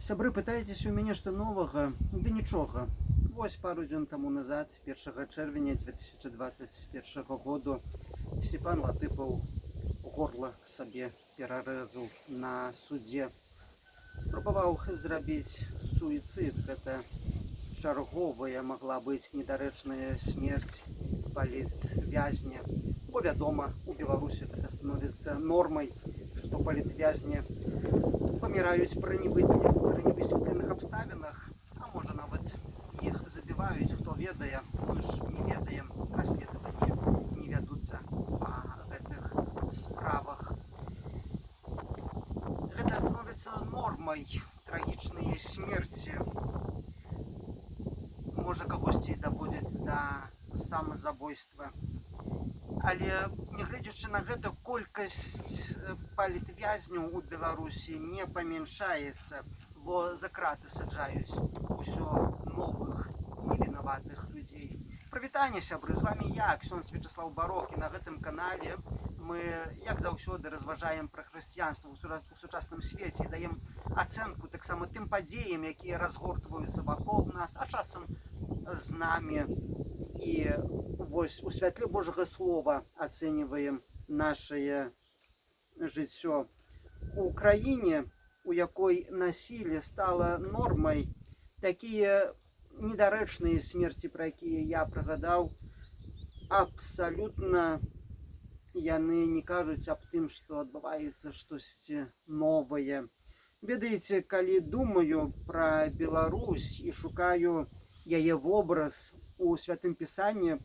Сябры, пытаецеся ў мяне, што новага? Ды нічога. Вось пару дзён таму назад, 1 чэрвеня 2021 году, Сцепан Латыпаў горла сабе перарэзаў на судзе. Спрабаваў зрабіць суіцыд. Гэта чарговая магла быць недарэчная смерць палітвязня. Бо, вядома, у Беларусі гэта становіцца нормай, што палітвязні паміраюць пры невысветленых абставінах, а можа, нават іх забіваюць, хто ведае, мы ж не ведаем, расследаванні не вядуцца па гэтых справах. Гэта становіцца нормай, трагічныя смерці. Можа, кагосьці даводзяць да самазабойства. Але, нягледзячы на гэта, колькасць палітвязняў у Беларусі не памяншаецца, бо за краты саджаюць усё новых невінаватых людзей. Прывітанне, сябры, з вамі я, ксёндз Вячаслаў Барок, і на гэтым канале мы, як заўсёды, разважаем пра хрысціянства ў сучасным свеце і даем ацэнку таксама тым падзеям, якія разгортваюцца вакол нас, а часам з намі. І вось у святле Божага Слова ацэньваем нашае жыццё. У краіне, у якой насілле стала нормай, такія недарэчныя смерці, пра якія я прыгадаў, абсалютна яны не кажуць аб тым, што адбываецца штосьці новае. Ведаеце, калі думаю пра Беларусь і шукаю яе вобраз у Святым Пісанні,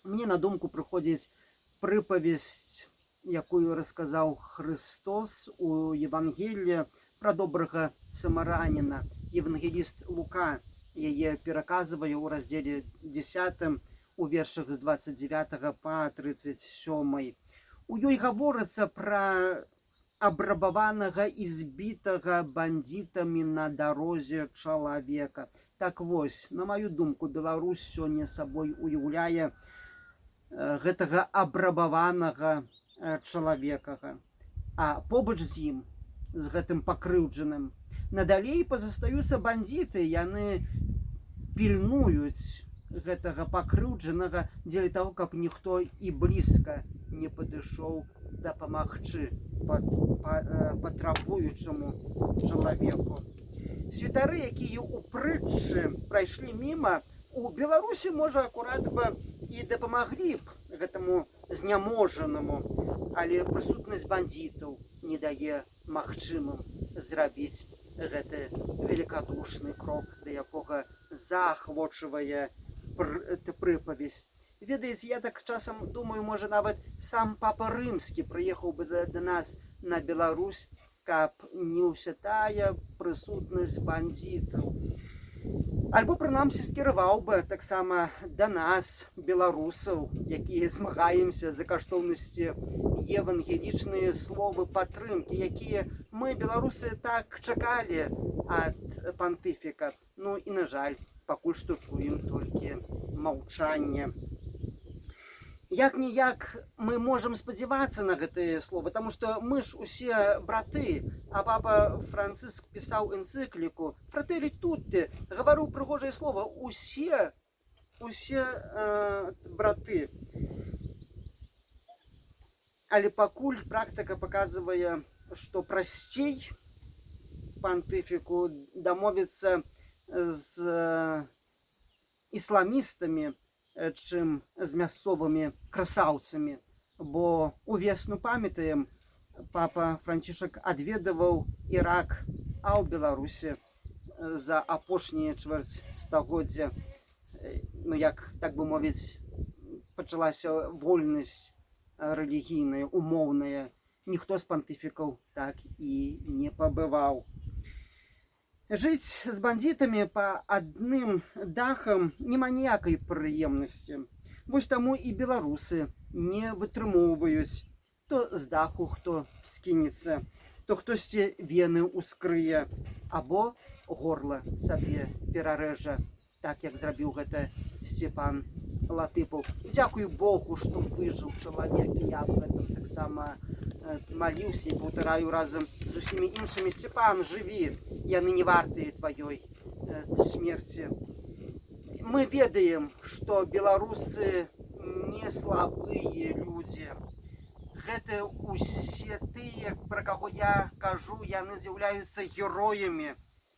мне на думку прыходзіць прыпавесць, якую расказаў Хрыстос у Евангеллі пра добрага самараніна. Евангеліст Лука яе пераказвае ў раздзеле 10, у вершах з 29 па 37. У ёй гаворыцца пра абрабаванага і збітага бандзітамі на дарозе чалавека. Так вось, на маю думку, Беларусь сёння сабой уяўляе гэтага абрабаванага чалавека. А побач з ім, з гэтым пакрыўджаным, надалей пазастаюцца бандзіты, яны пільнуюць гэтага пакрыўджанага дзеля таго, каб ніхто і блізка не падышоў дапамагчы патрабуючаму чалавеку. Святары, якія ў прытчы прайшлі міма, у Беларусі, можа, акурат бы і дапамаглі б гэтаму зняможанаму, але прысутнасць бандзітаў не дае магчымым зрабіць гэты велікадушны крок, да якога заахвочвае прыпавесць. Ведаеце, я так часам думаю, можа, нават сам Папа Рымскі прыехаў бы да нас на Беларусь, каб не ўся тая прысутнасць бандзітаў. Альбо прынамсі скіраваў бы таксама да нас, беларусаў, якія змагаемся за каштоўнасці, евангелічныя словы падтрымкі, якія мы, беларусы, так чакалі ад пантыфіка. Ну і, на жаль, пакуль што чуем толькі маўчанне. Як ніяк мы можам спадзявацца на гэтыя словы, таму што мы ж усе браты, а папа Францыск пісаў энцыкліку Fratelli tutti, гаварыў прыгожае слова: усе браты. Але пакуль практыка паказвае, што прасцей пантыфіку дамовіцца з ісламістамі, чым з мясцовымі красаўцамі. Бо увесну, памятаем, папа Францішак адведаваў Ірак, а ў Беларусі за апошнія чвэрць стагоддзя, ну, як так бы мовіць, пачалася вольнасць рэлігійная, умоўная, ніхто з пантыфікаў так і не пабываў. Жыць з бандзітамі па адным дахам няма ніякай прыемнасці. Вось таму і беларусы не вытрымоўваюць: то з даху хто скінецца, то хтосьці вены ўскрые або горла сабе перарэжа, так як зрабіў гэта Сцепан Латыпаў. Дзякуй Богу, што выжыў чалавек, і я аб гэтым таксама маліўся і паўтараю разам з усімі іншымі: «Сцяпан, жыві, яны не вартыя тваёй смерці». Мы ведаем, што беларусы не слабыя людзі. Гэта усе тыя, пра каго я кажу, яны з'яўляюцца героямі.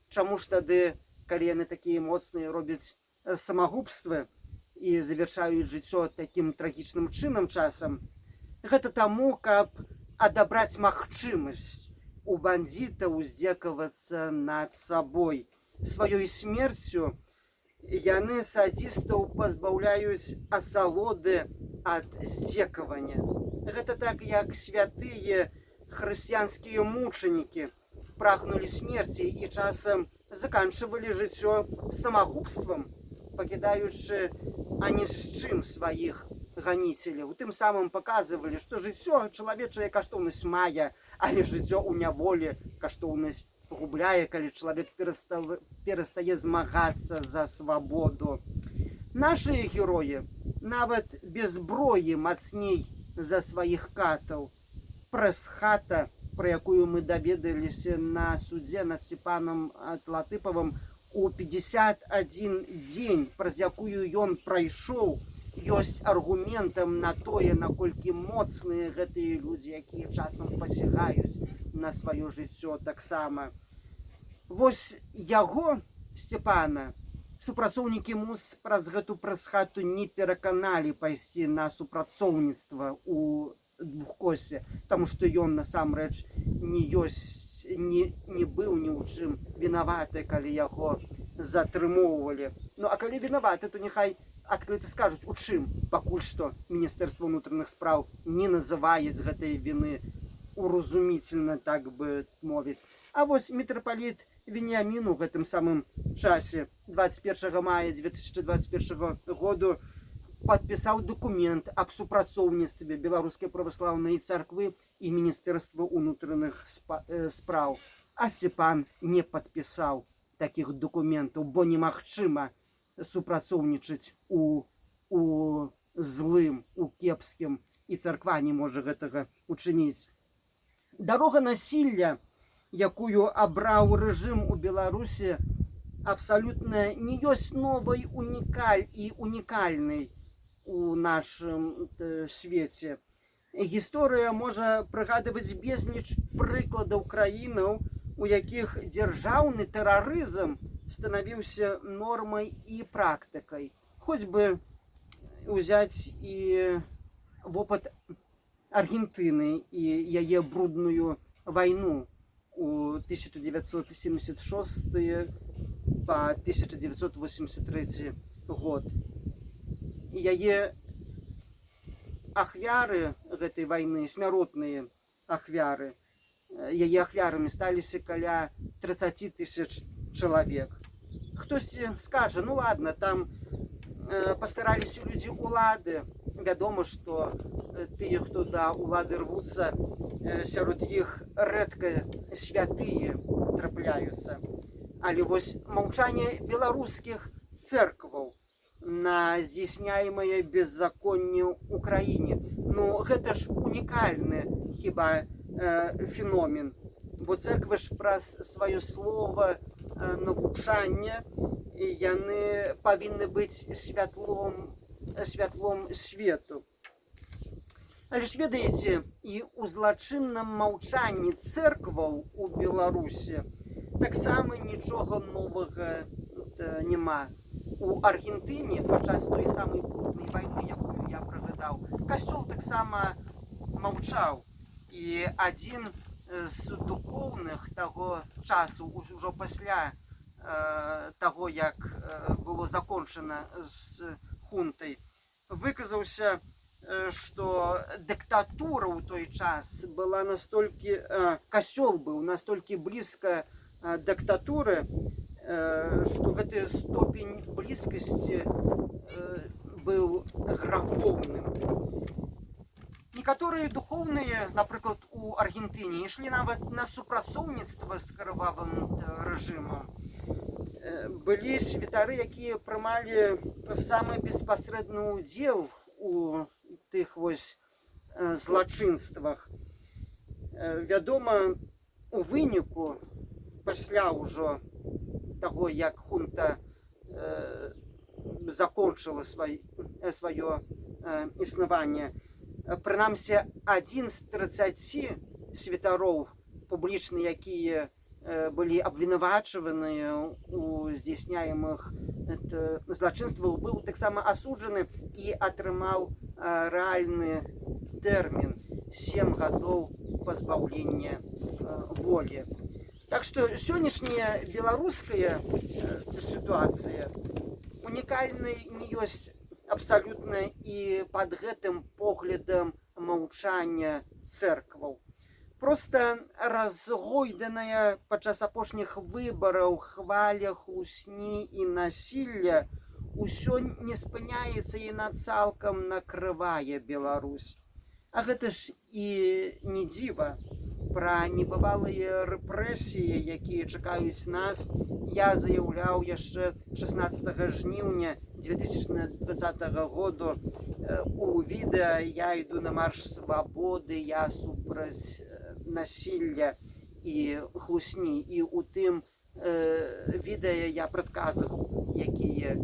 Чаму ж тады, калі яны такія моцныя, робяць самагубствы і завяршаюць жыццё такім трагічным чынам часам? Гэта таму, каб адабраць магчымасць у бандзітаў здзекавацца над сабой. Сваёй смерцю яны садістаў пазбаўляюць асалоды ад здзекавання. Гэта так, як святыя хрысціянскія мучанікі прагнулі смерці і часам заканчвалі жыццё самагубствам, пакідаючы ані з чым сваіх ганіцеляў. Тым самым паказвалі, што жыццё чалавечая каштоўнасць мае, але жыццё ў няволі каштоўнасць губляе, калі чалавек перастае змагацца за свабоду. Нашыя героі нават без зброі мацней за сваіх катаў. Прэс-хата, пра якую мы даведаліся на судзе над Сцепанам Латыпавым у 51 дзень, праз якую ён прайшоў, ёсць аргументам на тое, наколькі моцныя гэтыя людзі, якія часам пасягаюць на сваё жыццё таксама. Вось яго, Сцепана, супрацоўнікі МУС праз гэту прэс-хату не пераканалі пайсці на супрацоўніцтва у двухкосе, таму што ён насамрэч не ёсць не быў ні ў чым вінаваты, калі яго затрымоўвалі. Ну а калі вінаваты, то няхай адкрыта скажуць, у чым. Пакуль што Міністэрства ўнутраных спраў не называе з гэтай віны уразумительно, так бы мовіць. А вось мітрапаліт Веніамін у гэтым самым часе 21 мая 2021 году падпісаў дакумент аб супрацоўніцтве Беларускай праваслаўнай царквы і Міністэрства ўнутраных спраў. А Сцепан не падпісаў такіх дакументаў, бо немагчыма супрацоўнічаць у злым, у кепскім, і царква не можа гэтага учыніць. Дарога насілля, якую абраў рэжым у Беларусі, абсалютна не ёсць новай унікаль і унікальнай у нашым свеце. Гісторыя можа прыгадваць безліч прыкладаў краінаў, у якіх дзяржаўны тэрарызм станавіўся нормай і практыкай. Хоць бы узяць і вопыт Аргентыны і яе брудную вайну у 1976 па 1983 год. Яе ахвяры гэтай вайны, смяротныя ахвяры, яе ахвярамі сталіся каля 30 тысяч чалавек. Хтосьці скажа: «Ну ладно, там пастараліся людзі улады». Вядома, што тыя, хто да улады рвуцца, сярод іх рэдка святыя трапляюцца. Але вось маўчанне беларускіх цэркваў на здзяйсняемае беззаконне ў краіне. Ну гэта ж унікальны хіба феномен. Бо цэрквы ж праз сваё слово, навучанне і яны павінны быць святлом свету. Але ж, ведаеце, і ў злачынным маўчанні цэркваў у Беларусі таксама нічога новага няма. У Аргентыне падчас той самай бруднай вайны, якую я прыгадаў, касцёл таксама маўчаў. І адзін з духоўных таго часу, ужо пасля таго, як было закончана з хунтай, выказаўся, што дыктатура ў той час была настолькі, касцёл быў настолькі блізка дыктатуры, што гэты ступень блізкасці быў грахоўным. Некаторыя духоўныя, напрыклад, у Аргентыне, ішлі нават на супрацоўніцтва з крывавым рэжымам. Былі святары, якія прымалі самы беспасрэдны ўдзел у тых вось злачынствах. Вядома, у выніку, пасля ўжо таго, як хунта закончыла сваё існаванне, прынамсі адзін з 30 святароў публічна, якія былі абвінавачваныя у здзяйсняемых злачынствах, быў таксама асуджаны і атрымаў рэальны тэрмін 7 гадоў пазбаўлення волі. Так што сённяшняя беларуская сітуацыя унікальнай не ёсць абсалютна і пад гэтым поглядам маўчання цэркваў. Проста разгойданая падчас апошніх выбараў хваля хлусні і насілля ўсё не спыняецца і на цалкам накрывае Беларусь. А гэта ж і не дзіва. Пра небывалыя рэпрэсіі, якія чакаюць нас, я заяўляў яшчэ 16 жніўня 2020 году у відэа «Я іду на марш свабоды, я супраць насілля і хлусні». І у тым відэа я прадказваў, якія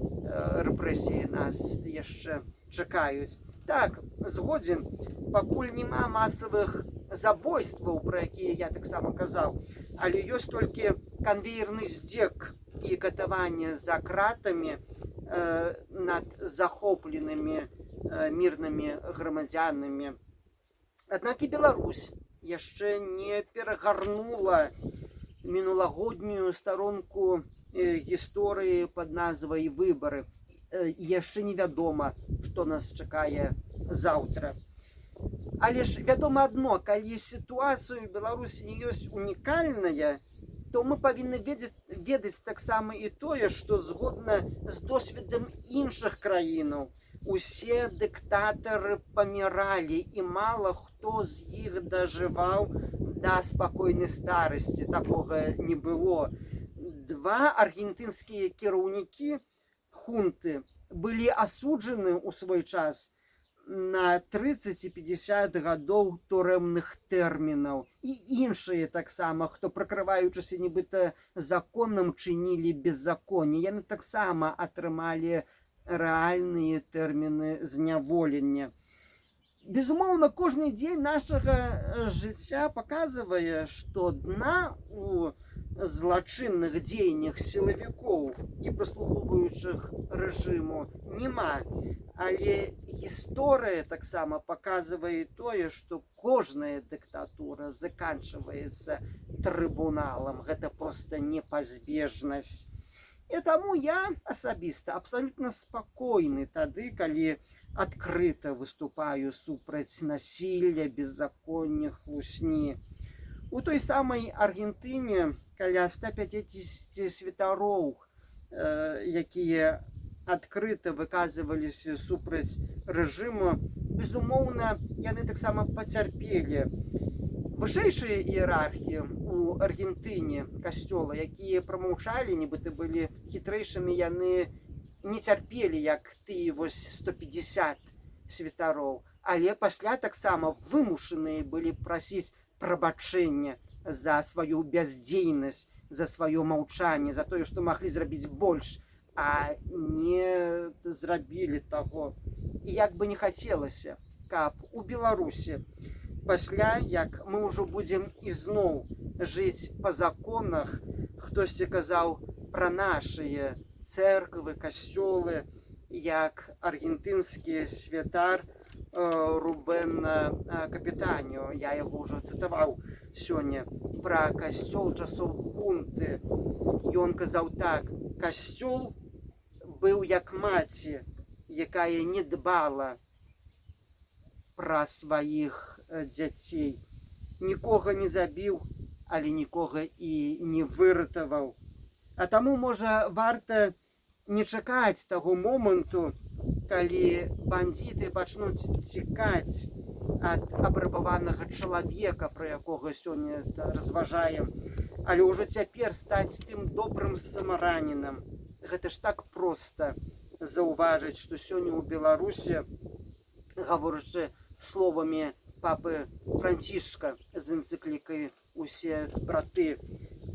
рэпрэсіі нас яшчэ чакаюць. Так, згодзен, пакуль няма масавых забойстваў, пра якія я таксама казаў, але ёсць толькі канвеерны здзек і катаванне за кратамі над захопленымі мірнымі грамадзянамі. Аднак і Беларусь яшчэ не перагарнула мінулагоднюю старонку гісторыі пад назвай «Выбары». І яшчэ невядома, што нас чакае заўтра. Але ж вядома адно: калі сітуацыя ў Беларусі не ёсць унікальная, то мы павінны ведаць таксама і тое, што згодна з досведам іншых краінаў усе дыктатары паміралі, і мала хто з іх дажываў да спакойнай старасці, такога не было. Два аргентынскія кіраўнікі хунты былі асуджаны ў свой час на 30 і 50 гадоў турэмных тэрмінаў, і іншыя таксама, хто, прыкрываючыся нібыта законам, чынілі беззаконне, яны таксама атрымалі рэальныя тэрміны зняволення. Безумоўна, кожны дзень нашага жыцця паказвае, што дна у злачынных дзеяннях сілавікоў і прыслугоўваючых рэжыму няма. Але гісторыя таксама паказвае тое, што кожная дыктатура заканчваецца трыбуналам. Гэта проста непазбежнасць. І таму я асабіста абсалютна спакойны тады, калі адкрыта выступаю супраць насілля, беззаконня, хлусні. У той самай Аргентыне каля 150 святароў, якія адкрыта выказваліся супраць рэжыму, безумоўна, яны таксама пацярпелі. Вышэйшыя іерархі у Аргентыне касцёла, якія прамаўчалі, нібыта былі хітрэйшымі, яны не цярпелі, як тыя вось 150 святароў, але пасля таксама вымушаныя былі прасіць прабачэння за сваю бяздзейнасць, за сваё маўчанне, за тое, што маглі зрабіць больш, а не зрабілі таго. І як бы не хацелася, каб у Беларусі пасля, як мы ўжо будзем ізноў жыць па законах, хтосьці казаў пра нашыя цэрквы, касцёлы, як аргентынскі святар Рубен Капітаніо, я яго ўжо цытаваў сёння, пра касцёл часоў хунты. Ён казаў так: «Касцёл быў як маці, якая не дбала пра сваіх дзяцей. Нікога не забіў, але нікога і не выратаваў». А таму, можа, варта не чакаць таго моманту, калі бандіты пачнуць цікаць ад абрабаванага чалавека, пра якога сёння разважаем, але ўжо цяпер стаць тым добрым самаранінам. Гэта ж так проста заўважыць, што сёння ў Беларусі, гаворачы словамі папы Францішка з энцыклікай «Усе браты»: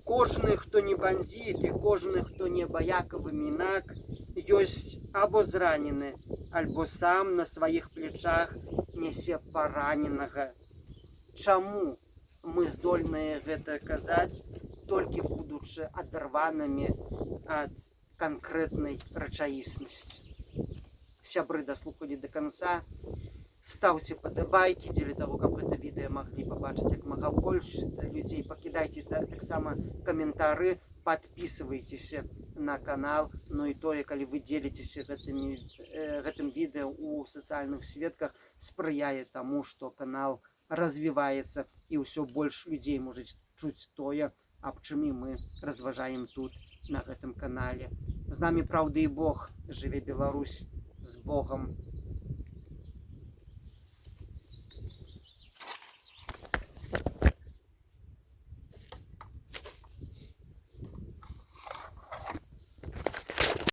«Кожны, хто не бандит, і кожны, хто не абыякавы мінак, ёсць або зранены, альбо сам на сваіх плечах нясе параненага». Чаму мы здольныя гэта казаць, толькі будучы адарванымі ад канкрэтнай рэчаіснасці? Сябры, даслухалі до конца. Стаўце падабайкі дзеля таго, каб гэта відэа маглі пабачыць як мага больш людзей. Пакідайце таксама каментары, подписывайтеся на канал. Ну і тое, калі вы дзеліцеся гэтым відэа ў сацыяльных сетках, спрыяе таму, што канал развіваецца і ўсё больш людзей можуць чуць тое, аб чым і мы разважаем тут, на гэтым канале. З намі праўда і Бог. Жыве Беларусь! З Богам!